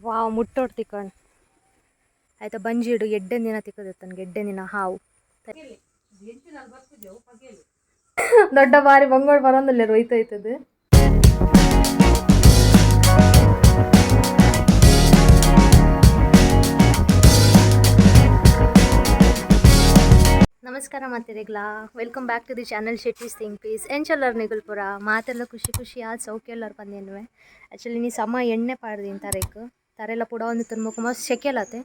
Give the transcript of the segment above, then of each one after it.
ವಾವ್ ಮುಟ್ಟೋಡ್ ತಿಕ್ಕಣ್ ಆಯ್ತಾ ಬಂಜಿಡು ಎಡ್ಡೆಂದಿನ ತಿಕ್ಕದಿತ್ತನ್ಗೆ ಎಡ್ಡೆಂದಿನ ಹಾವು. ದೊಡ್ಡ ಬಾರಿ ಬಂಗೋಡ್ ಬರೋಂದಿಲ್ಲ ಹೋಯ್ತೈತದು. ನಮಸ್ಕಾರ ಮಾತಿರಿಗ್ಲಾ, welcome back to the channel Shetty's think piece. ಎಂಚಲ್ಲರ್ ನಿಗಲ್ಪುರ ಮಾತೆಲ್ಲ ಖುಷಿ ಖುಷಿ ಆದ್ ಸೌಖ್ಯಲ್ಲರ್ ಪಂದೇನ್ವೆ. ಆ್ಯಕ್ಚುಲಿ ನೀ ಸಮ ಎಣ್ಣೆ ಪಾಡ್ದಿನ ತರೆಕ್ ತರೆಲ್ಲ ಪುಡ ಒಂದು ತಿನ್ಬೇಕು, ಮಸ್ತ್ ಸೆಕೆಲತೆ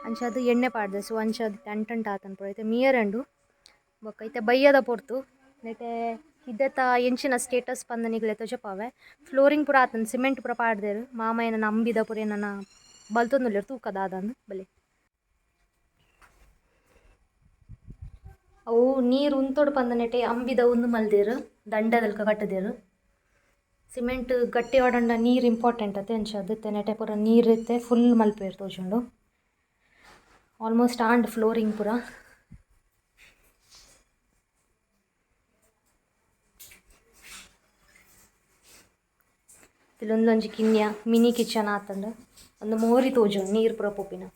ಅಂಚ ಅದು ಎಣ್ಣೆ ಪಾಡ್ದೆ. ಸೊ ಅಂಚ ಅದು ಟಂಟಂಟ ಆತನ್ ಪೂರ ಐತೆ ಮಿಯರಂಡು ಬೊಕ್ಕ ಐತೆ ಬಯ್ಯದ ಪೊರ್ತು. ನೆಟೆ ಇದೆತ ಎಂಚಿನ ಸ್ಟೇಟಸ್ ಪಂದ ನಿಗಲೆ ತೋಜಪಾವೆ. ಫ್ಲೋರಿಂಗ್ ಪೂರ ಆತನ್, ಸಿಮೆಂಟ್ ಪೂರ ಪಾಡ್ದೇರು. ಮಾಮ ಏನ ನಂಬಿದ ಪೂರ ಏನನ ಬಲ್ತೊಂದುಲ್ಲೆರ್, ತೂಕ ದಾದಂದ್ ಬಲೆ. ಅವು ನೀರು ಉಂತೊಡು ಪಂದನೆಟೆ ಅಂಬಿದ ಉಂದು ಮಲ್ದೇರು, ದಂಡದಲ್ಕ ಕಟ್ಟದೇರು. ಸಿಮೆಂಟ್ ಗಟ್ಟಿ ಆಡಂಡ ನೀರು ಇಂಪಾರ್ಟೆಂಟ್ ಅತೆ, ಅಂಚ ಅದು ನೆಟೆ ಪೂರ ನೀರು ಇತ್ತೆ ಫುಲ್ ಮಲ್ಪೇರು ತೋಜುಂಡು. ಆಲ್ಮೋಸ್ಟ್ ಆಂಡ್ ಫ್ಲೋರಿಂಗ್ ಪೂರ. ಇಲ್ಲೊಂದೊಂಜಿ ಕಿನ್ಯ ಮಿನಿ ಕಿಚನ್ ಆತಂಡು, ಒಂದು ಮೋರಿ ತೋಜುಂಡು ನೀರು ಪೂರ ಪೋಪಿನ.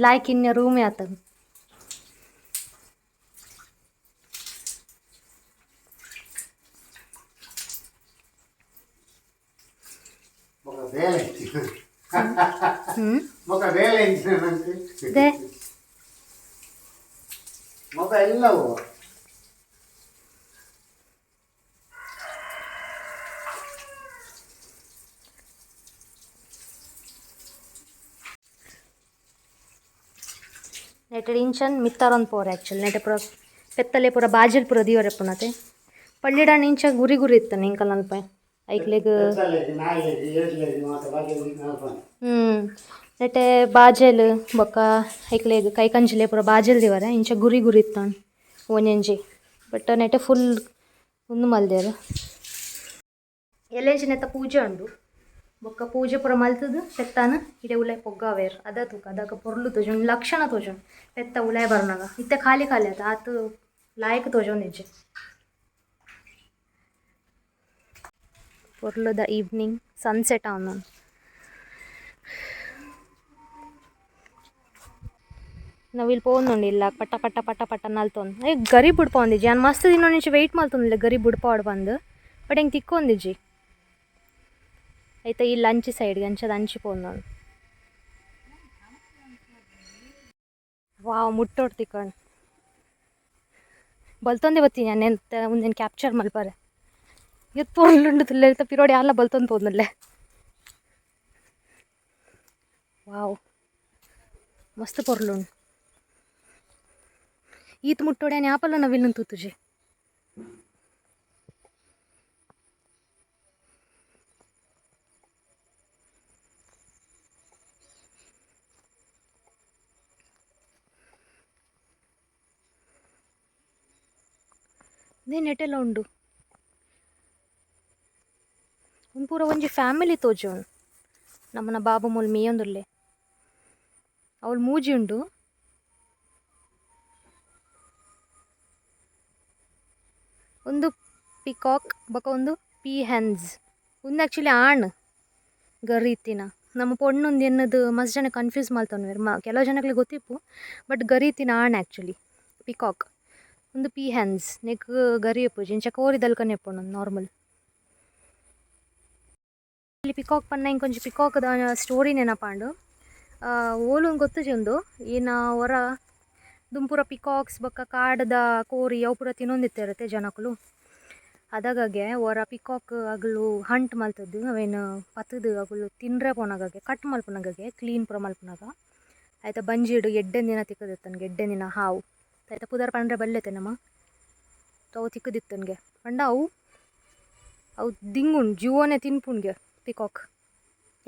ಲಾಯ್ಕ್ ಕಿನ್ಯ ರೂಮೇ ಆತಂಡ್. ఒక వేల ಹ್ಞೂ ఒక వేల ಇచ్చినంటే they ఒక ಎಲ್ಲವು. ನೆಟೆ ಇಂಚನ್ ಮಿತ್ತಾರೊಂದು ಪೋರೆ. ಆ್ಯಕ್ಚುಲಿ ನೆಟೆ ಪೂರ ಪೆತ್ತಲೆ ಪೂರ ಬಾಜೆಲ್ ಪೂರ ದಿಯೋರೆಪ್ಪುನತೆ. ಪಳ್ಳಿಡಾಣ ಇಂಚ ಗುರಿ ಗುರಿ ಇತ್ತಾನೆ ಇಂಕಲ್ ಅಲ್ಪ ಐಕ್ಲೆಗ್. పెద్దలకి, నాయలకి, ఏట్లకి మాత ಬಾಕಿ ನಲ್ಪನೆ. ಹ್ಞೂ, ನೆಟೆ ಬಾಜೆಲ್ ಬೊಕ್ಕ ಐಕ್ಲೆಗ್ ಕೈ ಕಂಜಿಲೆ ಪೂರ ಬಾಜೆಲ್ ದಿವರೆ. ಇಂಚ ಗುರಿ ಗುರಿ ಇತ್ತಾನ್ ಒಂಜೊಂಜಿ. ಬಟ್ ನೆಟೆ ಫುಲ್ ಉಂದು ಮಲ್ದೆರ್. ಎಲ್ಲೆಂಚಿ ನೆತ್ತ ಪೂಜೆ ಉಂಡು. ಬೊಕ್ಕ ಪೂಜೆ ಪೂರ ಮಲ್ತುದು ಪೆತ್ತಾನ ಇಡೆ ಉಲಾಯಿ ಪೊಗ್ಗಾವೇರ್. ಅದ ತೂಕ ಅದಕ ಪೊರ್ಲು ತೋಜುಂಡು, ಲಕ್ಷಣ ತೋಜುಂಡು ಪೆತ್ತ ಉಲಾಯಿ ಬರುನಗ. ಇತ್ತೆ ಖಾಲಿ ಖಾಲಿ ಆತ ಆತ್ ಲಾಯಕ್ ತೋಜೊಂದಿಜ್ಜಿ. ಪೊರ್ಲುದ ಈವ್ನಿಂಗ್ ಸನ್ಸೆಟ್ ಆವೊಂದುಂಡು. ನವಿಲ್ ಪೋವೊಂದುಂಡು ಇಲ್ಲ ಪಟ ಪಟ ಪಟ ಪಟ ನಲ್ತೊಂದು. ಏ ಗರಿ ಬುಡ್ಪಾವೊಂದಿಜ್ಜಿ. ಯಾನ್ ಮಸ್ತ್ ದಿನ ನಿಂಚ ವೆಯ್ಟ್ ಮಲ್ತೊಂದುಲ್ಲೆ ಗರಿ ಬುಡ್ಪಾವೊಡು ಪಂದ್, ಬಟ್ ಎಂಕ್ ತಿಕ್ಕೊಂದಿಜ್ಜಿ. ಐತ ಈ ಲಂಚ್ ಸೈಡ್ಗೆ ಅಂಚದ ಅಂಚಿ ಪೋವೊಂದುಂಡು. ವಾವ್ ಮುಟ್ಟೋಡ್ ತಿಕ್ಕಣ್ ಬಲ್ತೊಂದೆ ಬತ್ತೀನಿ ಯಾನ್ ಎಂತ ಉಂದೆನ್ ಕ್ಯಾಪ್ಚರ್ ಮಲ್ಪರೆ. ಏತ್ ಪೊರ್ಲುಂಡು ತುಲ್ಲೆ ಪಿರೋಡಿ ಯಾನ್ಲ ಬಲ್ತೊಂದು ಪೋವೊಂದುಲ್ಲೆ. ವಾವ್ ಮಸ್ತ್ ಪೊರ್ಲುಂಡು. ಈತ್ ಮುಟ್ಟೋಡೆ ಯಾನ್ ಯಾಪಲ ನವಿಲ್ನ್ ತೂತುಜಿ. ದೇ ನೆಟೆಲ ಉಂಡು. ಉಂದು ಪೂರ ಒಂಜಿ ಫ್ಯಾಮಿಲಿ ತೋಜುಂಡು. ನಮ್ಮನ ಬಾಬು ಮೂಲು ಮೇಯೊಂದುಲ್ಲೆ. ಅವ್ಲು ಮೂಜಿ ಉಂಡು. ಒಂದು ಪಿಕಾಕ್ ಬೊಕ ಒಂದು ಪೀ ಹೆನ್ಸ್. ಉಂದು ಆ್ಯಕ್ಚುಲಿ ಆಣ್ ಗರಿ ಇತ್ತಿನ. ನಮ್ಮ ಪೊಣ್ಣುಂದು ಎನ್ನದು ಮಸ್ತ್ ಜನ ಕನ್ಫ್ಯೂಸ್ ಮಲ್ತೊನ್ವೆರ್. ಕೆಲವು ಜನಕ್ಲೆಗ್ ಗೊತ್ತಿಪ್ಪು, ಬಟ್ ಗರಿ ಇತ್ತಿನ ಆಣ್ ಆ್ಯಕ್ಚುಲಿ ಪಿಕಾಕ್. ಉಂದು ಪೀ ಹೆನ್ಸ್ ನೆಕ್ ಗರಿ ಇಪ್ಪುಜಿ, ಇಂಚ ಕೋರಿದಲ್ಕನೆ ಇಪ್ಪುಂಡು ನಾರ್ಮಲ್. ಇಲ್ಲಿ ಪಿಕಾಕ್ ಪನ್ನ ಇಂಕೊಂಜಿ ಪಿಕಾಕ್ದ ಸ್ಟೋರಿ ನೆನಪಾಂಡು. ಓಲುಂದು ಗೊತ್ತುಜಿ ಉಂದು. ಈನ ಒರ ದುಂಪುರ ಪಿಕಾಕ್ಸ್ ಬೊಕ್ಕ ಕಾಡ್ದ ಕೋರಿ ಅವು ಪೂರ ತಿನ್ನೊಂದಿತ್ತೆರತೆ ಜನಕುಲು. ಅದಗಾಗೆ ಒರ ಪಿಕಾಕ್ ಅಗಲು ಹಂಟ್ ಮಲ್ತದ್ದು ಅವೇನು ಪತ್ತುದು ಅಗುಲು ತಿನ್ರೆ ಪೋನಗಗೆ ಕಟ್ ಮಲ್ಪುನಗಗೆ ಕ್ಲೀನ್ ಪೂರ ಮಲ್ಪುನಗ ಆಯ್ತ ಬಂಜಿಡ್ ಎಡ್ಡೆಂದಿನ ತಿಕ್ಕದಿತ್ತನ್ಗೆ ಎಡ್ಡೆಂದಿನ ಹಾವು. ಆಯ್ತ ಪುದರ್ ಪಂಡ್ರೆ ಬಲ್ಲೆತೆ ನಮ. ಅವು ತಿಕ್ಕದಿತ್ತನ್ಗೆ ಪಂಡ ಅವು ಅವು ದಿಂಗುಂಡು ಜೀವನೇ ತಿನ್ಪುಂಡ್ಗೆ ಪಿಕಾಕ್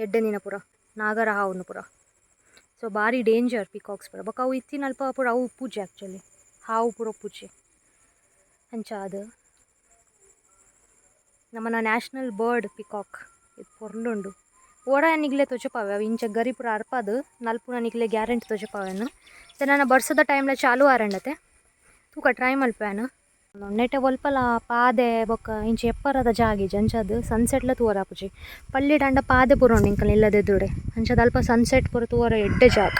ಎಡ್ಡೆಂದಿನ ಪೂರ ನಾಗರ ಹಾವುನು ಪೂರ. ಸೊ ಭಾರಿ ಡೇಂಜರ್ ಪಿಕಾಕ್ಸ್ ಪೂರ. ಬೊಕ್ಕ ಅವು ಇತ್ತಿನಲ್ಪ ಪೂರ ಅವು ಉಪ್ಪುಜಿ ಆ್ಯಕ್ಚುಲಿ, ಹಾವು ಪೂರ ಉಪ್ಪುಜಿ. ಅಂಚ ಅದು ನಮ್ಮನ ನ್ಯಾಷನಲ್ ಬರ್ಡ್ ಪಿಕಾಕ್. ಇದು ಪೊರ್ಲುಂಡು ಓಡ ನಿಗ್ಲೆ ತೊಜಪಾವೆ ಅವು ಇಂಚ ಗರಿ ಪೂರ ಅರ್ಪಾದು ನಲ್ಪುನ ನಿಗ್ಲೆ ಗ್ಯಾರಂಟಿ ತೊಜಪಾವೆನು. ನನ್ನ ಬರ್ಸದ ಟೈಮ್ಲ ಚಾಲು ಆರಂಡತೆ ತೂಕ ಟ್ರೈ ಮಲ್ಪೇನು. ನೆಟೆ ಒಲ್ಪಲ ಪಾದೆ ಬೊಕ್ಕ ಇಂಚ ಎಪ್ಪರದ ಜಾಗಿಜ್ ಅಂಚಾದ್ ಸನ್ಸೆಟ್ಲ ತೂವರ ಆಪುಜಿ. ಪಳ್ಳಿಡ್ ಪಾದೆ ಪೂರ ಉಂಡು ಎಂಕಲ್ನ ಇಲ್ಲದ ಎದುರುಡೆ. ಅಂಚಾದ್ ಅಲ್ಪ ಸನ್ಸೆಟ್ ಪೂರ ತೂವರ ಎಡ್ಡೆ ಜಾಗ,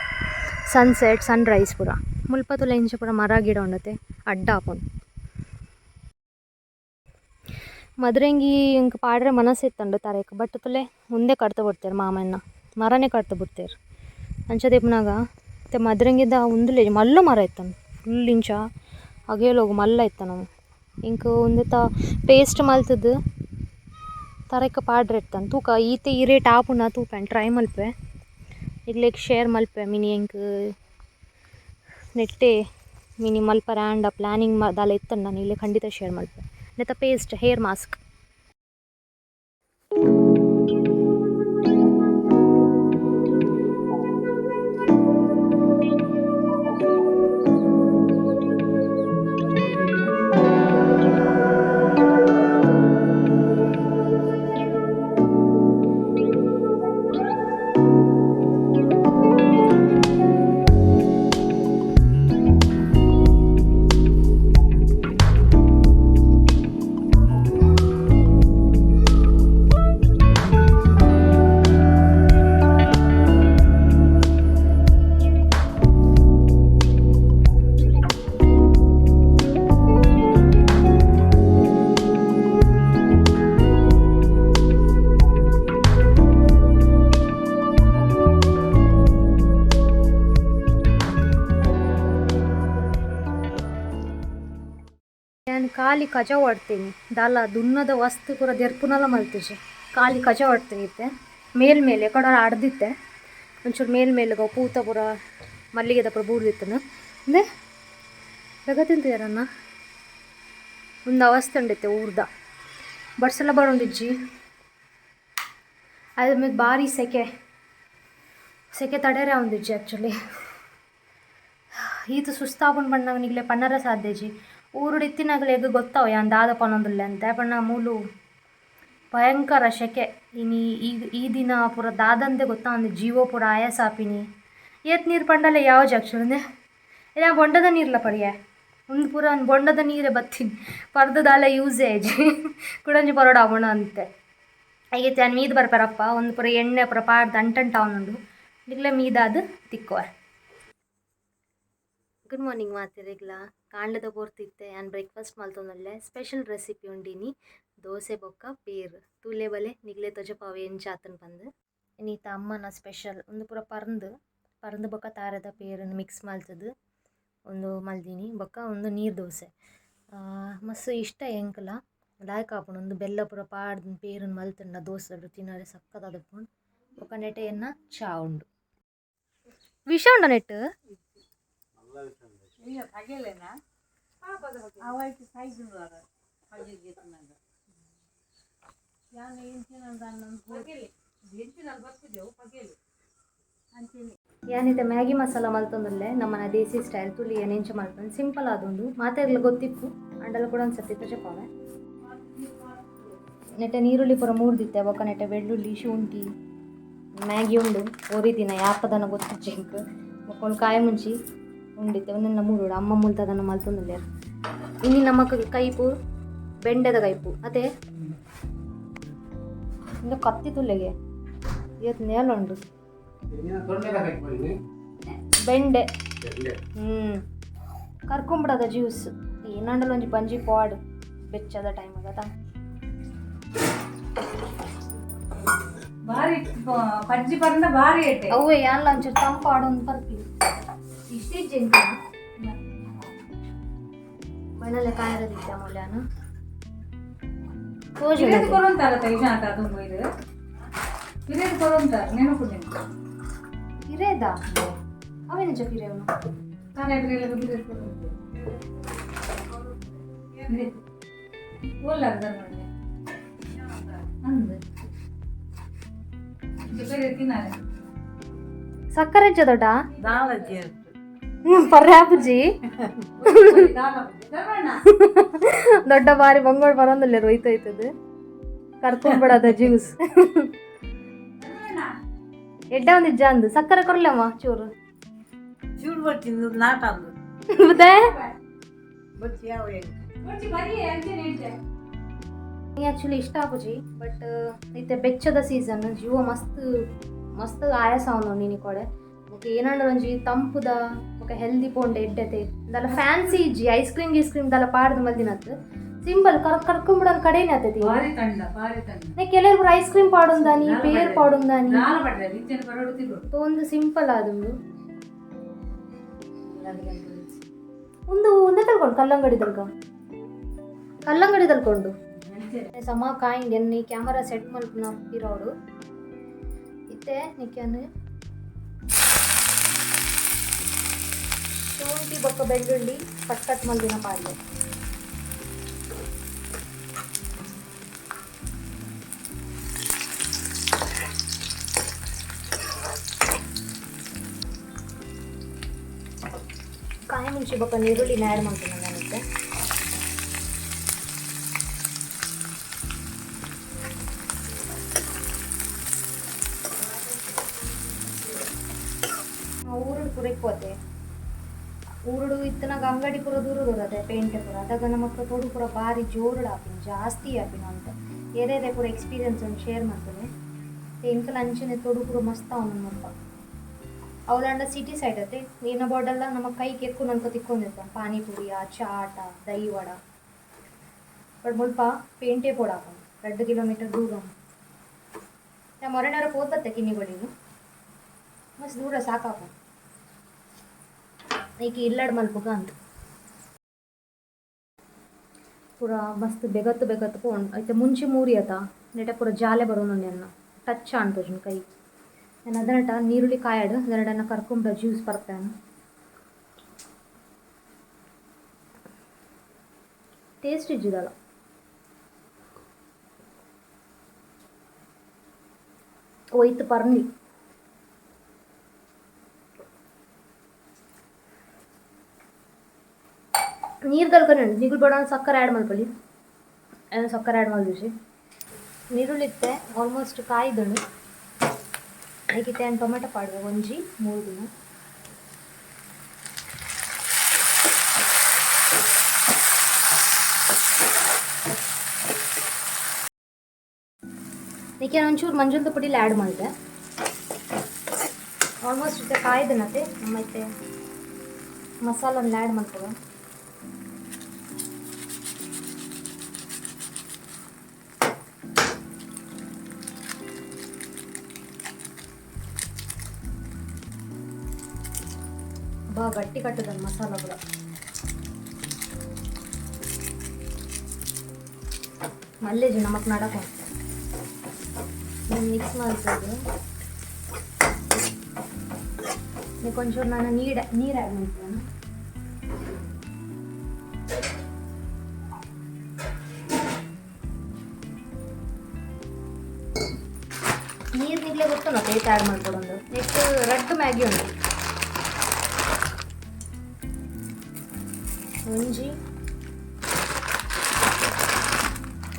ಸನ್ಸೆಟ್ ಸನ್ರೈಸ್ ಪೂರ. ಮುಲ್ಪ ತೂಲ ಇಂಚ ಪೂರ ಮರ ಗಿಡ ಉಂಡತೆ ಅಡ್ಡ ಆಪುಂಡು. ಮದ್ರೆಂಗಿ ಎಂಕ್ ಪಾಡ್ರೆ ಮನಸ್ಸು ಇತ್ತುಂಡು ತರೆಕ್, ಬಟ್ ತುಲೆ ಉಂದೆ ಕಡ್ತ ಬಿಡ್ತೇರು ಮಾಮಣ್ಣ, ಮರನೇ ಕಡ್ತ ಬಿಡ್ತೇರು. ಅಂಚ ದೆಪ್ಪುನಗ ಇತ್ತೆ ಮದ್ರೆಂಗಿದ ಉಂದುಲೇ ಮಲ್ಲ ಮರ ಇತ್ತಂದು ಫುಲ್ ಇಂಚ ಅಗೇಲೋಗು ಮಲ್ಲ ಇತ್ತನ. ಎಂಕ್ ಉಂದೆತ ಪೇಸ್ಟ್ ಮಲ್ತುದು ತರೆಕ್ ಪಾಡ್ರೆ ಇತ್ತಂದು. ತೂಕ ಈತೆ ಈ ರೇಟ್ ಆಪುಂಡ ತೂಪೆನ್, ಟ್ರೈ ಮಲ್ಪೆ, ಇಗ್ಲೆಗ್ ಶೇರ್ ಮಲ್ಪೆ. ಮಿನಿ ಎಂಕ್ ನೆಟ್ಟೆ ಮಿನಿ ಮಲ್ಪರೆ ಆಂಡ ಪ್ಲ್ಯಾನಿಂಗ್ ದಾಲ ಇತ್ತಂಡ ನಾನು ಇಲ್ಲೇ ಖಂಡಿತ ಶೇರ್ ಮಲ್ಪೆ. ನೆತ್ತ paste hair mask. ಯಾನ್ ಖಾಲಿ ಕಜವು ಆಡ್ತೀನಿ ದಾಲ ದುನ್ನದ ವಸ್ತು ಪೂರ ದೆರ್ಪುನಲ ಮಲ್ತಿಜಿ. ಖಾಲಿ ಕಜವು ಆಡ್ತೀನಿ ಇತ್ತೆ. ಮೇಲ್ ಮೇಲೆ ಕಡ ಅಡ್ದಿತ್ತೆ ಒಂಚೂರು ಮೇಲ್ ಮೇಲ್ಗ ಪೂತ ಪೂರ ಮಲ್ಲಿಗೆದ ಪೂರ ಬೂರ್ದಿತ್ತನು. ಅಂದೆ ಬೇಗ ತಿಂತಿದಾರನ್ನ ಒಂದು ಅವಸ್ಥೆ ಉಂಡಿತ್ತೆ ಊರ್ದ ಬಡ್ಸಲ ಬರೋಂದಿಜ್ಜಿ. ಅದ್ರ ಮೇಲೆ ಭಾರಿ ಸೆಕೆ ಸೆಕೆ ತಡೆಯರೆ ಒಂದಿಜ್ಜಿ ಆ್ಯಕ್ಚುಲಿ. ಈತ ಸುಸ್ತಾಪುಂಡು ಪಂಡ ನಿಗ್ಲೆ ಪನ್ನರ ಸಾಧ್ಯಜಿ. ಊರುಡು ಇತ್ತಿನಗಲೆಗ್ ಗೊತ್ತಾವ ಯಾನ್ ದಾದ ಪನೊಂದುಲ್ಲೆ ಅಂತ. ಪಂಡ ಮೂಲು ಭಯಂಕರ ಸೆಕೆ. ಇನಿ ಈ ಈ ದಿನ ಪೂರ ದಾದಂತೆ ಗೊತ್ತಾವಂದು, ಜೀವೋ ಪೂರ ಆಯಾಸ ಆಪಿನಿ. ಏತ್ ನೀರು ಪಂಡಲ ಯಾವ ಆ್ಯಕ್ಚುಲಿ ಇಲ್ಲ ಬೊಂಡದ ನೀರ್ಲ ಪರ್ಯೆ ಉಂದು ಪೂರ ಬೊಂಡದ ನೀರೇ ಬತ್ತೀನಿ ಪರ್ದು ದಾಲ ಯೂಸೇ ಆಯ್ಜಿ ಕುಡೊಂಜಿ ಪರೋಡ ಆವಣ ಅಂತೆ. ಐಗೆ ಯಾನ್ ಮೀದ್ ಬರ್ಪೆರಪ್ಪ ಒಂದು ಪೂರ ಎಣ್ಣೆ ಪೂರ ಪಾಡ್ದು ಅಂಟಂಟ ಅವನುಂಡು ನಿಗ್ಲೆ ಮೀದಾದ್ ತಿಕ್ಕುವ. Good morning ಮಾತೆರೆಗ್ಲ. ಕಾಂಡದ ಪೊರ್ತಿತ್ತೆ ಯಾನ್ ಬ್ರೇಕ್ಫಾಸ್ಟ್ ಮಲ್ತೊಂದುಲ್ಲೆ. ಸ್ಪೆಷಲ್ ರೆಸಿಪಿ ಉಂಡಿನಿ, ದೋಸೆ ಬೊಕ್ಕ ಪೇರ್. ತೂಲೆ ಬಲೆ ನಿಗ್ಲೆ ತೊಜಪಾವೆ ಎಂಚ ಆತುಂಡು ಪಂದ್. ಇನಿತ ಅಮ್ಮನ ಸ್ಪೆಷಲ್ ಉಂದು ಪೂರ ಪರ್ಂದ್ ಪರ್ಂದ್ ಬೊಕ್ಕ ತಾರೆದ ಪೇರನ್ನು ಮಿಕ್ಸ್ ಮಲ್ತುದು ಉಂದು ಮಲ್ದಿನಿ. ಬೊಕ್ಕ ಉಂದು ನೀರು ದೋಸೆ ಮಸ್ತ್ ಇಷ್ಟ ಎಂಕ್ಲ, ಲಾಯ್ಕ್ ಆಪುಂಡು. ಉಂದು ಬೆಲ್ಲ ಪೂರ ಪಾಡ್ದು ಪೇರನ್ನು ಮಲ್ತುಂಡ ದೋಸೆ ತಿನರೆ ಸಕ್ಕತ್ತಾದ್ ಉಪ್ಪುಂಡು. ಬೊಕ್ಕ ನೆಟೆ ಎನ್ನ ಚಾ ಉಂಡು. ವಿಷ ಉಂಡ ನೆಟ್ ಯಾನಿತ್ತೆ ಮ್ಯಾಗಿ ಮಸಾಲ ಮಲ್ತೊಂದುಲ್ಲೆ ನಮ್ಮನ ದೇಸಿ ಸ್ಟೈಲ್. ತುಲಿ ಎಂಚ ಮಲ್ಪೊಂದು ಸಿಂಪಲ್ ಆದುಂಡು, ಮಾತೆರ್ಲ ಗೊತ್ತಿಪ್ಪು ಅಂಡಲ ಕೂಡ ಒಂದು ಸರ್ತಿ ತೊಜಪಾವೆ. ನೆಟ್ಟೆ ನೀರುಳ್ಳಿ ಪೂರ ಮೂರ್ದಿತ್ತೆ, ಬೊಕ್ಕ ನೆಟ್ಟೆ ಬೆಳ್ಳುಳ್ಳಿ ಶುಂಠಿ ಮ್ಯಾಗಿ ಉಂಡು. ಒರಿದಿನ ಯಾಪದನ ಗೊತ್ತಿಜ್ಜಿ ಎಂಕ್. ಬೊಕ್ಕ ಒಂದು ಕಾಯಿ ಮುಂಚಿ ಉಂಡಿತ್ತೆ ಒಂದೆಲ್ಲ ಮೂರುಡು ಅಮ್ಮ ಮುಲ್ತದನ್ನ ಮಲ್ತೊಂದುಲ್ಲೆರ್. ಇನಿ ನಮಕ್ ಕೈಪು ಬೆಂಡೆದ ಕೈಪು ಅತೆ ಇಂದು ಕತ್ತಿ ತುಲ್ಲೆಗೆ ಏತ್ ನೇಲ ಉಂಡು ಬೆಂಡೆ. ಕರ್ಕೊಂಬಿಡದ ಜ್ಯೂಸ್ ಏನಂಡಲ ಒಂಜಿ ಬಂಜಿ ಪಾಡ್ ಬೆಚ್ಚದ ಟೈಮ್ ಆಗತ್ತ. ಬಾರಿ ಪಜ್ಜಿ ಪಂಡ ಬಾರಿ ಎಡ್ಡೆ. ಅವೇ ಯಾನ್ಲ ಒಂಚೂರು ತಂಪಾಡೊಂದು ಪರ್ಪಿ ಇಷ್ಟಿಜ್ಜಿ ಎಂಕ ಬಣ್ಣಲೆ ಕಾಯರದಿತ್ತೆ ಮೂಲ್ಯಾನ. ಪಿರಿಯದ್ ಕೊರೊಂತಾರ ತೈಶಾಂತ ತುಂಬ ಇದು ಪಿರಿಯದ್ ಕೊರೊಂತಾರ ನೆನಪು ನಿಂಗೆ? ಪಿರೇದ ಅವೇನಿಜ ಪಿರೇವನು? ತಾನೇ ಪಿರಿಯಲ್ಲ ಪಿರಿಯದ್ ಕೊರೊಂತ ಓಲ್ಲ ಧರ್ಮಣ್ಣೆ ಅಂದು ಪಿರಿಯದ್ ತಿನ್ನಾರೆ. ಸಕ್ಕರೆ ಇಜ್ಜ ದೊಡ್ಡ ಪರ್ಯಾಪುಜಿ ದೊಡ್ಡ ಬಾರಿ ಬಂಗೋಳ್ ಬರೋಂದಿಲ್ಲ ರೋಯ್ತೈತದ ಕರ್ಕೊಂಡ್ಬಿಡದ ಜ್ಯೂಸ್. ಎಡ್ಡೆ ಒಂದು ಇಜ್ಜ ಅಂದು ಸಕ್ಕರೆ ಕೊರ್ಲಮ್ಮ ಚೂರು. ಚೂರು ಬರ್ತೀನಿ ನಾಟ ಅಂದು. ಬುದ್ಧೆ. ಬಚ್ಚಿ ಯಾವ. ಬೊಡ್ಚಿ ಬರೀ ಅಂಚೆನೆ ಇಡ್ಡೆ. ಆ್ಯಕ್ಚುಲಿ ಇಷ್ಟ ಆಪುಜಿ, ಬಟ್ ಇತ್ತೆ ಬೆಚ್ಚದ ಸೀಸನ್, ಜೀವ ಮಸ್ತ್ ಮಸ್ತ್ ಆಯಾಸ ಅವನು ನೀನಿ ಕೊಡೆ. ಬೊಕ ಏನಂಡ ಒಂಜಿ ತಂಪುದ ಬೊಕ ಹೆಲ್ದಿ ಪೋಂಡೆ ಎಡ್ಡೆತೆ. ದಾಲ ಫ್ಯಾನ್ಸಿ ಇಜ್ಜಿ, ಐಸ್ ಕ್ರೀಮ್ ಗೀಸ್ ಕ್ರೀಮ್ ದಾಲ ಪಾಡ್ದು ಮಲ್ದಿನತ್ತು. ಸಿಂಪಲ್ ಕರ್ ಕರ್ಕೊಂಬಿಡೋನ್ ಕಡೆನೇ ಆತೈತಿ. ಬಾರಿ ತಂಡ, ಬಾರಿ ತಂಡ. ನೆ ಕೆಲವರು ಐಸ್ ಕ್ರೀಮ್ ಪಾಡುಂದಾನಿ, ಪೇರ್ ಪಾಡುಂದಾನಿ. ನಾಲ ಪಡ್ರೆ ಇಂಚೆನೆ ಬರೋಡು ತಿರು. ಒಂದು ಸಿಂಪಲ್ ಆದುಂಡು. ಒಂದು ಒಂದೇ ತಲ್ಕೊಂಡು ಕಲ್ಲಂಗಡಿ ತಲ್ಕ, ಕಲ್ಲಂಗಡಿ ತಲ್ಕೊಂಡು. ಅಂಚೆನೆ. ಸಮ ಕಾಯಿಂಡ್ ಎನ್ನಿ ಕ್ಯಾಮರಾ ಸೆಟ್ ಮಲ್ಪುನ ಪಿರೋಡು ಇತ್ತೆ ನಿಕ್ಯಾನು ಶುಂಠಿ ಬೊಕ್ಕ ಬೆಳ್ಳುಳ್ಳಿ ಕಟ್ ಕಟ್ ಮಲ್ದಿನ ಪಾಡ್ಲೆ. ಕಾಯಿ ಮುಂಚೆ ಬೊಕ್ಕ ನೀರುಳ್ಳಿನ ಆ್ಯಡ್ ಮಾಡ್ತೀನಿ ನಾನಿತ್ತೆ. ಊರುಡು ಪೂರ ಇಪ್ಪತ್ತೆ. ಊರುಡು ಇತ್ತನಾಗ ಅಂಗಡಿ ಪೂರ ದೂರ ದೂರ ಅದೇ ಪೇಂಟೆ ಪೂರ. ಅದಾಗ ನಮ್ಮ ತೋಡು ಪೂರ ಭಾರಿ ಜೋರುಡು ಆಪಿನ, ಜಾಸ್ತಿ ಆಪಿನ ಅಂತ ಏರೇರೆ ಪೂರ ಎಕ್ಸ್ಪೀರಿಯನ್ಸ್ ಒಂದು ಶೇರ್ ಮಾಡ್ತೇನೆ. ಎಂಕಲ್ ಅಂಚನೆ ತೋಡು ಪೂರ ಮಸ್ತ್ ಅವನು ಮುಲ್ಪ. ಅವಲಂಡ ಸಿಟಿ ಸೈಡ್ ಅತ್ತೆ ಏನ ಬಾರ್ಡೆಲ್ಲ ನಮ್ಮ ಕೈ ಕೆಕ್ಕು ನನ್ಕ ತಿಕ್ಕೊಂಡಿರ್ತಾನೆ, ಪಾನಿಪುರಿಯ ಚಾಟ ದಹಿ ವಡ. ಬಟ್ ಮುಲ್ಪ ಪೇಂಟೆ ಪೋಡ ಹಾಕೊಂಡು 2 ಕಿಲೋಮೀಟರ್ ದೂರ. ನಾ ಮೊರನವರ ಪೋತತ್ತೆ ಕಿನ್ನಿಗಳಿಗೆ ಮಸ್ತ್ ದೂರ ಸಾಕಾಪ. ಈಗ ಇಲ್ಲಡ್ ಮಲ್ಪುಗ ಅಂತ ಪೂರ ಮಸ್ತ್ ಬೆಗತ್ತು ಬೆಗತ್ತು ಪೋಂಡ್ ಐತೆ. ಮುಂಚೆ ಮೂರಿ ಆತ ನೆಟ ಪೂರ ಜಾಲೆ ಬರೋನು ಅನ್ನ ಟಚ್ ಆಣ್ತೋಜುನ್ ಕೈ. ನಾನು ಅದನಟ ನೀರುಳ್ಳಿ ಕಾಯಾಡು ಅದನ್ನಟ ಕರ್ಕೊಂಡ ಜ್ಯೂಸ್ ಪರ್ಪೇನು. ಟೇಸ್ಟ್ ಇಜ್ಜಿದಲ್ಲ. ಒಯ್ತು ಪರ್ನಿ ನೀರು ದಲ್ಕೊಂಡು ನಿಗುಲ್ ಬೇಡ. ಸಕ್ಕರೆ ಆ್ಯಡ್ ಮಲ್ಪೊಲಿ, ಏನು ಸಕ್ಕರೆ ಆ್ಯಡ್ ಮಲ್ದಿಸಿ. ನೀರುಳ್ಳಿ ಇತ್ತೆ ಆಲ್ಮೋಸ್ಟ್ ಕಾಯ್ದಳು. ಐಕಿತ್ತೆ ಟೊಮೆಟೊ ಪಾಡುವ ಒಂಜಿ 3 ದಿನ. ಇದಕ್ಕೆ ಒಂಚೂರು ಮಂಜುಲ್ದ ಪುಡಿಲಿ ಆ್ಯಡ್ ಮಾಡಿದೆ. ಆಲ್ಮೋಸ್ಟ್ ಇತ್ತೆ ಕಾಯ್ದನತೆ. ನಮ್ಮ ಇತ್ತೆ ಮಸಾಲನ್ನು ಆ್ಯಡ್ ಮಾಡ್ತೇವೆ. ಬಾ ಗಟ್ಟಿ ಕಟ್ಟದ ಮಸಾಲ ಕೂಡ. ಮಲ್ಲೇಜಿ ನಮಕ್ ನಡಕ ಮಿಕ್ಸ್ ಮಾಡ್ತದೆ. ಒಂಚೂರು ನಾನು ನೀರು ನೀರು ಆ್ಯಡ್ ಮಾಡ್ತೇನೆ. ನೀರು ನಿಗ್ಲೆ ಗೊತ್ತು ನಾವು ಏಟ್ ಆ್ಯಡ್ ಮಾಡ್ಕೊಡೋದು. ನೆಕ್ಸ್ಟ್ ರಡ್ಡು ಮ್ಯಾಗಿ ಉಂಟು ಒಂಜಿ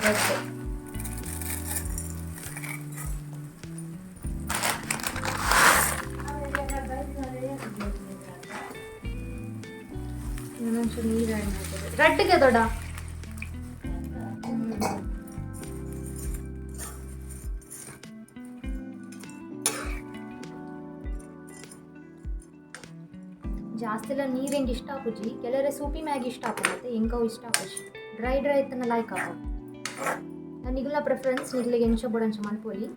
ರಡ್ಡು. ಇನ್ನೊಂಚೂರು ನೀರು ಆ್ಯಡ್ ಮಾಡ್ತೇವೆ ರಡ್ಡಿಗೆ ದೊಡ್ಡ. ಜಾಸ್ತಿ ಎಲ್ಲ ನೀರು ಹೆಂಗೆ ಇಷ್ಟ ಆಪುಜಿ. ಕೆಲವರೆ ಸೂಪಿ ಮ್ಯಾಗಿ ಇಷ್ಟ ಆಪುತ್ತೆ, ಎಂಕವು ಇಷ್ಟ ಆಪುಜಿ. ಡ್ರೈ ಡ್ರೈ ಇತ್ತನ ಲೈಕ್ ಆಪು. ನಿಗ್ಲ ಪ್ರಿಫರೆನ್ಸ್, ನಿಗ್ಲಿಗೆ ಎಂಚ ಬೋಡಂಚ ಮಲ್ಪೊಲಿ.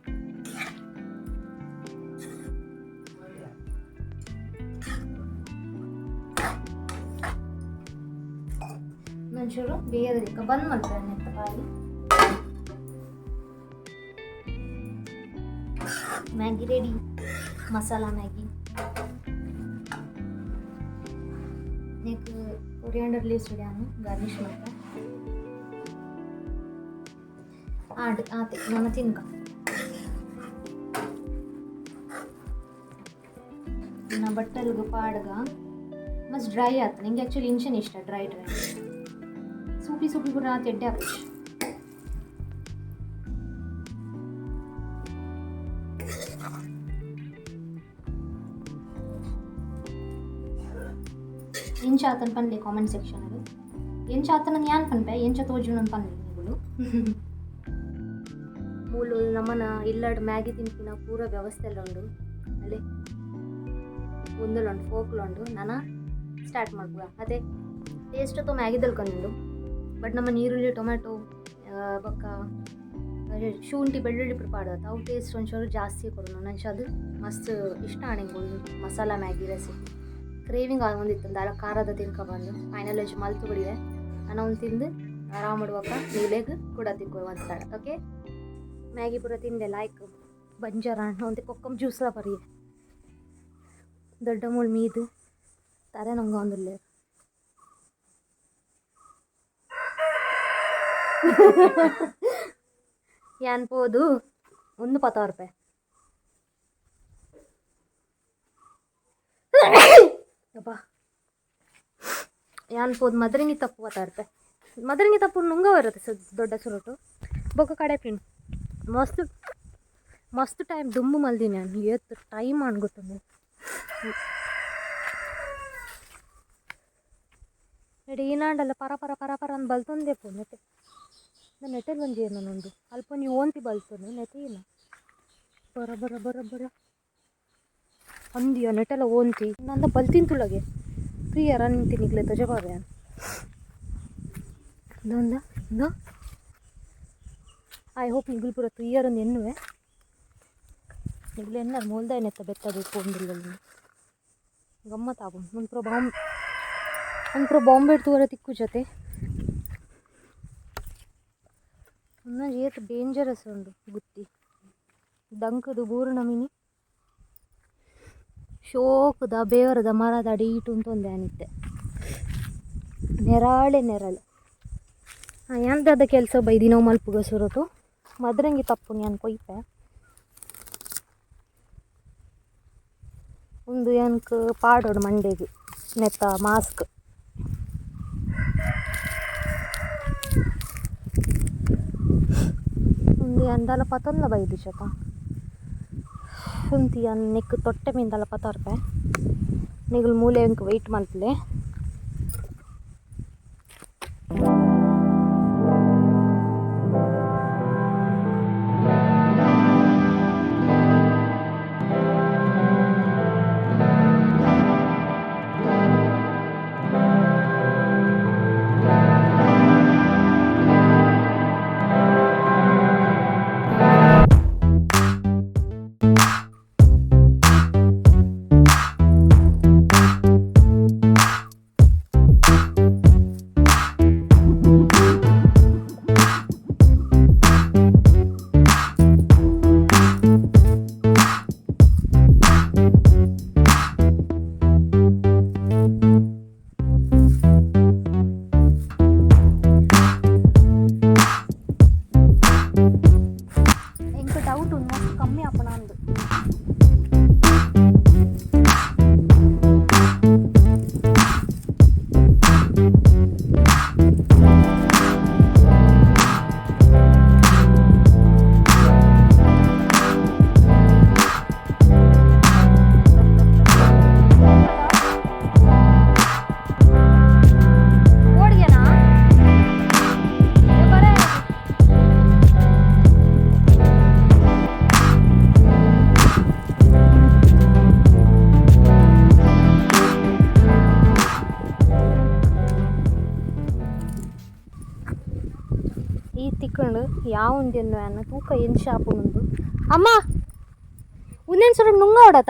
ಒಂಚೂರು ಬೇಯದಕ್ಕೆ ಬಂದ್ ಮಲ್ಪೆ ನೆತ್ತ ಬಾಯಿ. Maggi ready, masala Maggi. Neck coriander leaves ready ಆನು ಗಾರ್ನಿಷ್ ಮಲ್ಪೆ ಆಡ್ ಆತೆ ನನ್ನ ತಿನ್ಕ. ನನ್ನ ಬಟ್ಟಲ್ಗೆ ಪಾಡ್ಗ ಮಸ್ತ್ ಡ್ರೈ ಆತ. ನಿಂಗೆ ಆ್ಯಕ್ಚುಲಿ ಇಂಚನ್ ಇಷ್ಟ ಡ್ರೈ ಡ್ರೈ. ಸೂಪಿ ಸೂಪಿ ಕೂಡ ಆತ ಎಡ್ಡೆ ಆಪುಜಿ. ಎಂಚ ಆತನ ಪನ್ಲೆ ಕಾಮೆಂಟ್ ಸೆಕ್ಷನ್ ಎಂಚ ಆತನ ಯಾನ್ ಪನ್ಪೆ, ಎಂಚ ತೋಜುನ ಪನ್ಲೆ ನಿಗುಲು. ಮೂಲು ನಮ್ಮನ ಇಲ್ಲಡ್ ಮ್ಯಾಗಿ ತಿನ್ಪಿನ ಪೂರ ವ್ಯವಸ್ಥೆ ಎಲ್ಲ ಉಂಡು. ಅಲ್ಲಿ ಒಂದುಲುಂಡು, ಫೋಕ್ಲುಂಡು. ನಾನ ಸ್ಟಾರ್ಟ್ ಮಲ್ಪುವ. ಅದೇ ಟೇಸ್ಟ್ ತೋ ಮ್ಯಾಗಿ ದಲ್ಕೊಂದುಂಡು. ಬಟ್ ನಮ್ಮ ನೀರುಳ್ಳಿ, ಟೊಮೆಟೊ, ಬೊಕ್ಕ ಶುಂಠಿ ಬೆಳ್ಳುಳ್ಳಿ ಪೂರ ಪಾಡೋದು ಅವು ಟೇಸ್ಟ್ ಒಂಚೂರು ಜಾಸ್ತಿ ಕೊಡೋಣ. ನಂಚ ಅದು ಮಸ್ತ್ ಇಷ್ಟ ಆಣೆಂಗು ಮಸಾಲ ಮ್ಯಾಗಿ ರೆಸಿಪಿ. ಕ್ರೇವಿಂಗ್ ಆಗೊಂದಿತ್ತು ದಾಲ ಖಾರದ ತಿನ್ಕ ಬಂದು ಫೈನಲ್ ಒಂಚು ಮಲ್ತು ಬಿಡಿವೆ. ನಾನು ಅವ್ನು ತಿಂದು ಆರಾಮ್ ಮಾಡುವಾಗ ನೀಲೆಗ್ ಕೂಡ ತಿಕ್ಕು ಅಂತಾಳೆ. ಓಕೆ, ಮ್ಯಾಗಿ ಪೂರ ತಿಂದೆ ಲಾಯ್ಕ್ ಬಂಜಾರ ಒಂದು ಕೊಕ್ಕಂ ಜ್ಯೂಸ್ಲ ಬರೀ ದೊಡ್ಡ ಮೂಳು ಮೀದು ತರೆ ನಂಗೆ ಒಂದಿಲ್ಲ. ಯಾನ್ ಪೋದು ಒಂದು ಪತ್ತ ರೂಪಾಯಿ ಅಪ್ಪ. ಯಾನ್ ಪೋದು ಮದರಂಗಿ ತಪ್ಪು ಪತ್ತ ರೂಪಾಯಿ. ಮದರಂಗಿ ತಪ್ಪು ನುಂಗ ಬರುತ್ತೆ ದೊಡ್ಡ ಸುರುಟು ಬೊಕ್ಕ ಕಡೆ ಪಿನ್ ಮಸ್ತ್ ಮಸ್ತ್ ಟೈಮ್ ದುಂಬು ಮಲ್ದಿನಿ ನಾನು. ಏತ್ ಟೈಮ್ ಅನ್ಗೊತ್ತುಂಡು ನಡಿ. ಈನಾಂಡಲ್ಲ ಪರ ಪರ ಪರ ಪರ ಅಂದ್ ಬಲ್ತೊಂದೇ ಪೋ ನೆಟೆ. ನೆಟೆಲ್ ಒಂಜಿ ಏನೋ ಉಂಡು ಅಲ್ಪ ಒಂಜಿ ಓಂತಿ ಬಲ್ತೊಂದು ನೆಟೆ ಏನ ಬರ ಬರ ಬರ ಬರ ಅಂದಿಯ ನೆಟೆಲ ಓಂತಿ ನಂದ ಬಲ್ತಿನ್ ತುಳಗೆ ಪ್ರಿಯರ ನಿಂತಿನಿಗ್ಲೆ ತಜಬಾವೆ ಇಂದ. I hope ನಿಗುಲ್ ಪೂರ ತುಯ್ಯರೊಂದು ಎನ್ನುವೆ. ನಿಗುಲು ಎನ್ನಾರು ಮೋಲ್ದ ನೆತ್ತ ಬೆತ್ತ ಬೇಕು ಒಂದಿಲ್ಲ. ಗಮ್ಮತ್ ಆಪುಂಡು. ಒಂಪುರ ಬಾಂಬ್ ಒಂಪುರ ಬಾಂಬೆ ತೂವರೆ ತಿಕ್ಕು ಜೊತೆ. ಉಂದೊಂಜಿ ಏತ್ ಡೇಂಜರಸ್ ಉಂಡು ಗುತ್ತಿ ದಂಕದು ಬೂರುನ ಮಿನಿ ಶೋಕುದ ಬೇವರದ ಮರದ ಅಡೀಟ್ ಉಂತೊಂದೆ ಅನಿತ್ತೆ ನೆರಾಳೆ ನೆರಳು. ದಾದ ಕೆಲಸ ಬೈದಿನವು ಮಲ್ಪುಗ ಸುರುಟು ಮದ್ರಂಗಿ ತಪ್ಪು ಯಾನ್ ಕೊಯ್ಪೆ. ಉಂದು ಯಾನ್ಕ್ ಪಾಡೊಡು ಮಂಡೆಗ್ ನೆತ್ತ ಮಾಸ್ಕ್. ಉಂದು ಯಾನ್ ದಾಲ ಪತೊಂದ ಬೈದಿಜತ ಉಂತಿ ಯಾನ್ ನೆಕ್ಕ್ ತೊಟ್ಟೆ ಮೀನ್ ದಾಲ ಪತಾರ್ಪೆ. ನಿಗುಲು ಮೂಲೆ ಎಂಕ್ ವೆಯ್ಟ್ ಮಲ್ಪುಲೆ. ಎಂಕ್ ಡೌಟ್ ಉಂಡು ಮಸ್ತ್ ಕಮ್ಮಿ ಆಪುನ ಅಂದ್. ಓಡ್ಗೆನಾ? ಏ ಬರೇ. ಈ ತಿಕ್ಕಂಡು ಯಾವೊಂದೆನ್ನು ಅನ್ನ ತೂಕ ಎಂಚ ಆಪುಂಡು ಅಮ್ಮ. ಉಂದೆನ್ ಸುರು ನುಂಗ ಹೊಡತ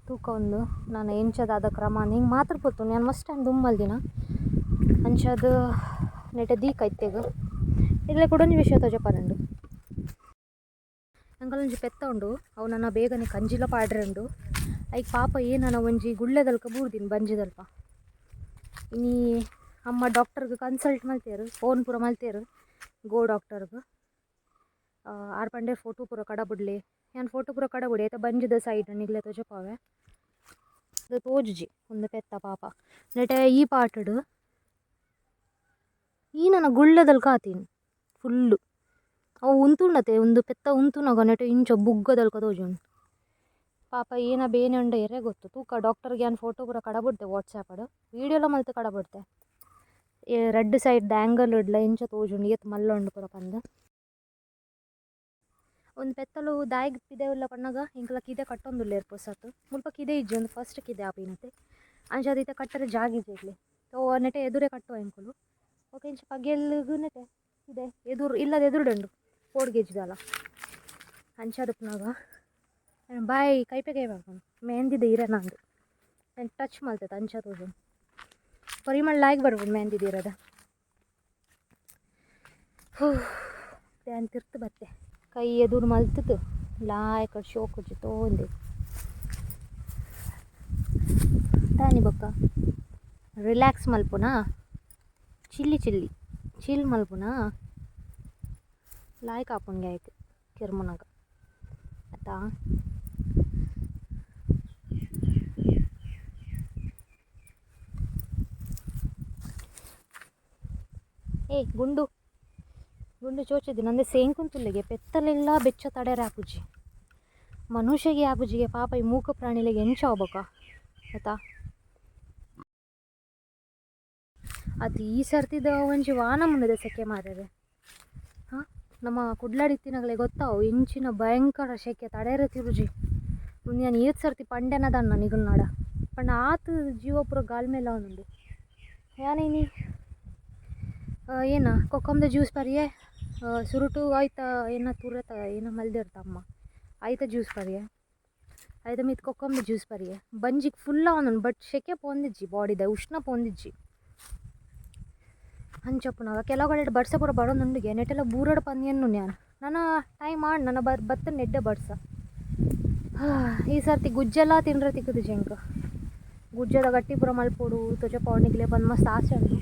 ತೂಕ ಒಂದು ನಾನು ಎಂಚದಾದ ಕ್ರಮ ಹಿಂಗೆ ಮಾತ್ರ ಪೋತು. ನಾನು ಮಸ್ಟ್ ಟೈಮ್ ದುಮ್ಮಲ್ದಿನ ಅಂಚಾದ ನೆಟ ದೀಕ ಇತ್ತೆಗ್ ಇಲ್ಲೇ ಕುಡೊಂಜಿ ವಿಷಯ ತೋಜಪಾರುಂಡು. ಅಂಕಲೊಂಜಿ ಪೆತ್ತ ಉಂಡು, ಅವು ನನ್ನ ಬೇಗನೆ ಕಂಜಿಲ ಪಾಡ್ರೆ ಉಂಡು. ಐಕ್ ಪಾಪ ಏನನ ಒಂಜಿ ಗುಳ್ಳೆದಲ್ಕ ಬೂರ್ದಿನಿ ಬಂಜಿದಲ್ಪ. ಇನಿ ಅಮ್ಮ ಡಾಕ್ಟರ್ಗೆ ಕನ್ಸಲ್ಟ್ ಮಲ್ತೇರು, ಫೋನ್ ಪೂರ ಮಲ್ತೇರು ಗೋ ಡಾಕ್ಟರ್ಗೆ. ಆರ್ ಪಂಡೇರ್ ಫೋಟೋ ಪೂರ ಕಡ ಬುಡ್ಲೆ. ಯಾನ್ ಫೋಟೋ ಪೂರ ಕಡ ಬುಡಿ ಐತ ಬಂಜಿದ ಸೈಡ್ ನಿಗ್ಲೆ ತೋಜಪಾವೆ. ಅದು ತೋಜುಜಿ ಒಂದು ಪೆತ್ತ ಪಾಪ. ನೆಟೆ ಈ ಪಾಟಡು ಈ ನನ್ನ ಗುಳ್ಳೆದಲ್ಕ ಆತೀನಿ ಫುಲ್ಲು. ಅವು ಉಂತುಂಡತೆ ಒಂದು ಪೆತ್ತ ಉಂತುನಗ ನೆಟೆ ಇಂಚ ಬುಗ್ಗದಲ್ಕ ತೋಜುಂಡು. ಪಾಪ ಏನ ಬೇನೆ ಉಂಡ ಎರೆ ಗೊತ್ತು. ತೂಕ ಡಾಕ್ಟರ್ಗೆ ಯಾನ್ ಫೋಟೋ ಪೂರ ಕಡಬುಡ್ತೆ ವಾಟ್ಸಾಪಡ್ ವೀಡಿಯೋಲ ಮಲ್ತ್ ಕಡಬುಡ್ತೆ. ರಡ್ಡ್ ಸೈಡ್ ದ ಆಂಗಲ್ ಇಡ್ಲ ಎಂಚ ತೋಜುಂಡು ಏತ್ ಮಲ್ಲ ಉಂಡು ಪೂರ ಪಂದ್. ಒಂದು ಪೆತ್ತಲು ದಾಯಿಗ್ ಪಿದೆ ಉಲ್ಲ ಪನ್ನಗ ಎಂಕಲ ಕಿದೆ ಕಟ್ಟೊಂದುಲ್ಲೆರ್ ಪೊಸತ್. ಮುಲ್ಪ ಕಿದೆ ಇಜ್ಜಿ ಒಂದು ಫಸ್ಟ್ ಕಿದೆ ಆಪಿನತೆ. ಅಂಚಾದ್ ಇತ್ತೆ ಕಟ್ಟರೆ ಜಾಗ ಇಜ್ಜಿ ಓ ನೆಟೆ ಎದುರೇ ಕಟ್ಟುವ ಎಂಕುಲು. ಬೊಕ ಇಂಚ ಪಗೆಲ್ಗ್ ನೆಟೆ ಕಿದೆ ಎದುರು ಇಲ್ಲದ ಎದುರುಡುಂಡು ಪೋಡ್ಗೆಜ್ಜಿದಾಲ. ಅಂಚಾದ್ ಉಪ್ಪುನಗ ಬಾಯಿ ಕೈಪೆ ಕೈಪೆ ಆಪುಂಡು ಮೆಹಂದಿದ ಇರೆನಾಂದ್ ಯಾನ್ ಟಚ್ ಮಲ್ತೇತೆ ಅಂಚ ತೋಜುಂಡು. ಪರಿಮಳ ಲಾಯ್ಕ್ ಬರ್ಪುಂಡು ಮೆಹಂದಿದ ಇರೆದ. ಯಾನ್ ತಿರ್ತ್ ಬತ್ತೆ ಕೈ ಎದುರು ಮಲ್ತುದು ಲಾಯ್ಕ್ ಶೋಕು ತೋಂದೆ ದಾನಿ ಬೊಕ್ಕ ರಿಲ್ಯಾಕ್ಸ್ ಮಲ್ಪುನಾ ಚಿಲ್ಲಿ ಚಿಲ್ಲಿ ಚಿಲ್ ಮಲ್ಪುನಾ ಲಾಯ್ಕ್ ಆಪುಂಡು ಐಕ್ ಕಿರ್ಮುನಗ ಆತಾ. ಏಯ್ ಗುಂಡು ಗುಂಡು ಚೋಚಿದ್ದು ನಂದೆ ಸೇಂಕುಂತುಲ್ಲೆಗೆ ಪೆತ್ತಲೆಲ್ಲ ಬೆಚ್ಚ ತಡೆರೆ ಆಪುಜಿ ಮನುಷ್ಯಗೆ ಆಪುಜಿಗೆ ಪಾಪ ಈ ಮೂಕ ಪ್ರಾಣಿಲೆಗೆ ಎಂಚ ಆವೊಕ ಆತಾ. ಅದು ಈ ಸರ್ತಿದ ಒಂಜಿ ವಾನ ಮುನ್ನದ ಸೆಕೆ ಮಾರ್ರೆ. ಹಾಂ ನಮ್ಮ ಕುಡ್ಲಾಡಿತ್ತಿನಗಲೆ ಗೊತ್ತಾವು ಇಂಚಿನ ಭಯಂಕರ ಸೆಕೆ ತಡೆರೆ ತಿರುಜಿ. ನಾನು ಏತ್ ಸರ್ತಿ ಪಂಡೆನ ದಣ್ಣ ನಿಗುಲ್ನಾಡ ಪಂಡ ಆತ್ ಜೀವ ಪೂರ ಗಾಲ್ ಮೇಲೆ ಅವನುಂಡು. ಯಾನೇನಿ ಏನ ಕೊಕ್ಕಂದ ಜ್ಯೂಸ್ ಪರಿಯೆ ಸುರುಟು ಆಯ್ತಾ ಏನ ತುರೆತ ಏನ ಮಲ್ದಿರ್ತ ಅಮ್ಮ ಆಯ್ತ ಜ್ಯೂಸ್ ಪರಿಯೆ ಆಯ್ತ ಮಿತ್ ಕೊಕ್ಕಂದ ಜ್ಯೂಸ್ ಪರಿಯೆ ಬಂಜಿಗೆ ಫುಲ್ ಅವನು ಬಟ್ ಸೆಕೆ ಪೋಂದಿಜ್ಜಿ ಬಾಡಿದ ಉಷ್ಣ ಪೋಂದಿಜ್ಜಿ. ಅಂಚಪ್ಪುನಗ ಕೆಲವು ಕಡೆ ಬರ್ಸ ಪೂರ ಬರೋದುಂಡುಗೆ ನೆಟೆಲ್ಲ ಬೂರಡ್ ಪಂದ್ಯನ್ನು ನಾನು ನನ್ನ ಟೈಮ್ ಆಂಡ್ ನನ್ನ ಬತ್ತ ನೆಡ್ಡೆ ಬರ್ಸ. ಈ ಸರ್ತಿ ಗುಜ್ಜೆಲ್ಲ ತಿನ್ರೆ ತಿಕ್ಕುದು ಜಂಕ್ ಗುಜ್ಜದ ಗಟ್ಟಿ ಪೂರ ಮಲ್ಪೊಡು ತೊಜ ಪೌಣಿಗ್ಲೆ ಬಂದು ಮಸ್ತ್ ಆಸೆ ಉಂಡು.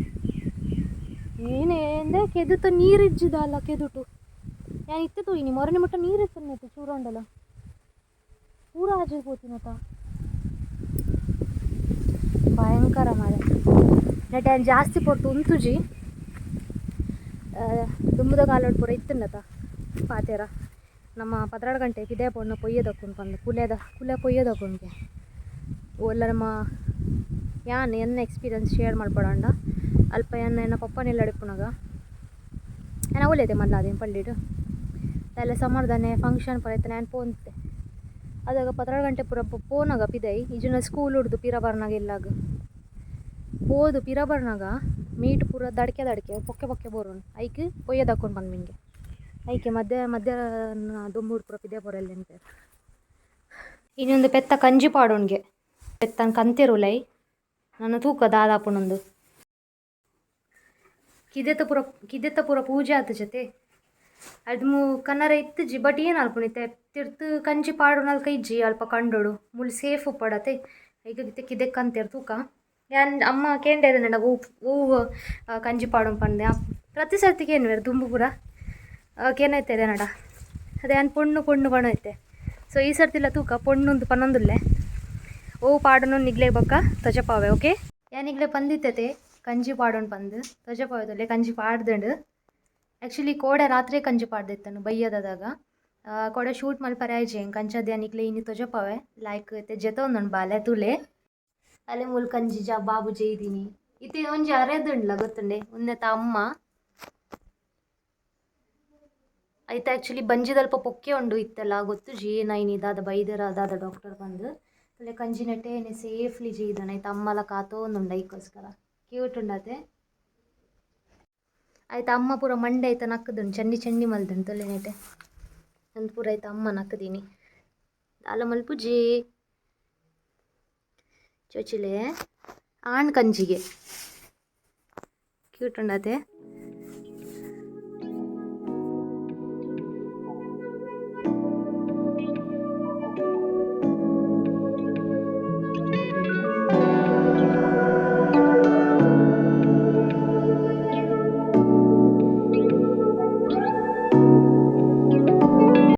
ಏನೇ ಅಂದೆ ಕೆದುತ ನೀರು ಇಜ್ಜಿದಲ್ಲ ಕೆದುಟು ಯಾನ್ ಇತ್ತೆ ತೂಯಿನಿ ಮೊರನೆ ಮುಟ್ಟ ನೀರು ಇತ್ತು ಚೂರು ಉಂಡಲ್ಲ ಪೂರ ಆಜಿ ಪೋತಿನತ ಭಯಂಕರ ಮಾರೆ. ನೆಟೆ ಯಾನ್ ಜಾಸ್ತಿ ಪೊರ್ತು ಉಂತುಜಿ ದುಂಬುದ ಕಾಲಡ್ ಪೂರ ಇತ್ತುಂಡತ ಪಾತೆರ ನಮ್ಮ 12 ಗಂಟೆ ಪಿದಯ ಪೊಣ್ಣು ಪೊಯ್ಯದಕ್ಕುಂಡು ಪಂದ್ ಕುಲೆದ ಕುಲೆ ಪೊಯ್ಯದಕ್ಕುಂಡ್ಗೆ ಓಲ್ಲ ನಮ್ಮ ಯಾನ್ ಎನ್ನ ಎಕ್ಸ್ಪೀರಿಯನ್ಸ್ ಶೇರ್ ಮಲ್ಪೊಡಾಂಡ ಅಲ್ಪ ಎನ್ನ ಎನ್ನ ಪಪ್ಪನೆಲ್ಲ ಅಡಿಪುನಗ ಯಾನ್ ಅವಲೇತೆ ಮಲ್ಲ ಅದೇನು ಪಳ್ಳಿಡು ಅಲ್ಲ ಸಮರ್ದನೆ ಫಂಕ್ಷನ್ ಪೂರ ಇತ್ತನೆ ಯಾನ್ ಪೋಂತೆ ಅದಾಗ 12 ಗಂಟೆ ಪೂರ ಪೋನಗ ಪಿದೈ ಇಜ್ಜಿಂಡ ಸ್ಕೂಲ್ ಹುಡ್ದು ಪಿರ ಬರ್ನಾಗ ಇಲ್ಲಾಗ ಪೋದು ಪಿರ ಬರ್ನಾಗ ಮೀಟ್ ಪೂರ ದಡ್ಕೆ ದಡ್ಕೆ ಪೊಕ್ಕೆ ಪೊಕ್ಕೆ ಬೋರುಂಡು ಐಕ್ ಪೊಯ್ಯದಕ್ಕೊಂಡು ಬಂದು ಮಿಂಗೆ ಐಕೆ ಮಧ್ಯ ಮಧ್ಯ ದೊಂಬುಡು ಪೂರ ಪಿದೆ ಪೊರೆಲ್ಲ ನೆನ್ಪೇರು. ಇನ್ನೊಂದು ಪೆತ್ತ ಕಂಜಿ ಪಾಡೋಣ್ಗೆ ಪೆತ್ತನ್ ಕಂತೆರುಲೈ ನನ್ನ ತೂಕ ದಾದಾಪುನೊಂದು ಕಿದೆತ ಪೂರ ಕಿದೆತ ಪೂರ ಪೂಜೆ ಆತ ಜೊತೆ ಅದು ಮು ಕನ್ನರ ಇತ್ತುಜಿ ಬಟ್ ಏನು ಅಲ್ಪುನಿತ್ತೆ ತಿರ್ತು ಕಂಜಿ ಪಾಡುನಲ್ಕ ಇಜ್ಜಿ ಅಲ್ಪ ಕಂಡೋಡು ಮುಲ್ ಸೇಫ್ ಉಪ್ಪಡತೆ ಈಗ ಇತ್ತೆ ಕಿದೆಕ್ ಕಂತೆರ್ ತೂಕ. ಯಾನ್ ಅಮ್ಮ ಕೇಂಡೇರು ನಡ ಹೂ ಹೂವು ಕಂಜಿ ಪಾಡು ಪಂಡೆ ಪ್ರತಿ ಸರ್ತಿ ಕೇನ್ವೇರು ದುಂಬು ಪೂರ ಕೇನೈತೆ ನಡ ಅದೇ ಯಾನ್ ಪೊಣ್ಣು ಪೊಣ್ಣು ಪಣೋಯ್ತೆ. ಸೊ ಈ ಸರ್ತಿಲ ತೂಕ ಪೊಣ್ಣುಂದು ಪನ್ನೊಂದುಲ್ಲೆ ಓ ಪಾಡುನು ನಿಗ್ಲೆ ಬೊಕ್ಕ ತೊಜಪಾವೆ ಓಕೆ. ಯಾನ್ ನಿಗ್ಲೆ ಪಂದಿತ್ತತೆ ಕಂಜಿ ಪಾಡೋಣ ಪಂದು ತೊಜಪಾವೆದೊಲ್ಲೆ ಕಂಜಿ ಪಾಡ್ದುಂಡು. ಆ್ಯಕ್ಚುಲಿ ಕೋಡೆ ರಾತ್ರಿ ಕಂಜಿ ಪಾಡ್ದಿತ್ತನು ಬಯ್ಯದದಾಗ ಕೋಡೆ ಶೂಟ್ ಮಲ್ಪರೆ ಆಯ್ಜಿ ಎಂಕ್ ಅಂಚಾದ್ ಯಾನ್ ನಿಕ್ಲೆ ಇನಿ ತೊಜಪಾವೆ ಲೈಕ್ ಇತ್ತೆ ಜೆತೊಂದುಂಡು ಬಾಲೆ ತೂಲೆ. ಅಲೆ ಮೂಲು ಕಂಜಿ ಜಾ ಬಾಬು ಜೈದಿನಿ ಇತ್ತೆ ಒಂಜಿ ಅರೆದುಂಡ್ಲ ಗೊತ್ತುಂಡೆ ಉಂದೆತ ಅಮ್ಮ ಐತ ಆ್ಯಕ್ಚುಲಿ ಬಂಜಿದಲ್ಪ ಪೊಕ್ಕೆ ಉಂಡು ಇತ್ತೆಲ್ಲ ಗೊತ್ತುಜಿ ಏನಾಯ್ನಿ ದಾದ ಬೈದೆರ ದಾದ ಡಾಕ್ಟರ್ ಬಂದು ಅಲ್ಲೇ ಕಂಜಿ ನೆಟ್ಟೆ ಸೇಫ್ಲಿ ಜೈದನ ಐತ ಅಮ್ಮಲ ಕಾತೊಂದುಂಡು ಐಕೋಸ್ಕರ ಕ್ಯೂಟ್ ಉಂಡತೆ. ಆಯ್ತು ಅಮ್ಮ ಪೂರ ಮಂಡೆ ಐತ ನಕ್ಕದುಂಡು ಚಂಡಿ ಚಂಡಿ ಮಲ್ದುಂಡು ತೊಲೆ ನೆಟೆ ಅಂದ್ ಪೂರ ಐತ ಅಮ್ಮ ನಕ್ಕದೀನಿ ದಾಲ ಮಲ್ಪುಜಿ ಚೊಚಿಲೆ ಆಣ್ ಕಂಜಿಗೆ ಕ್ಯೂಟ್ ಉಂಡತೆ.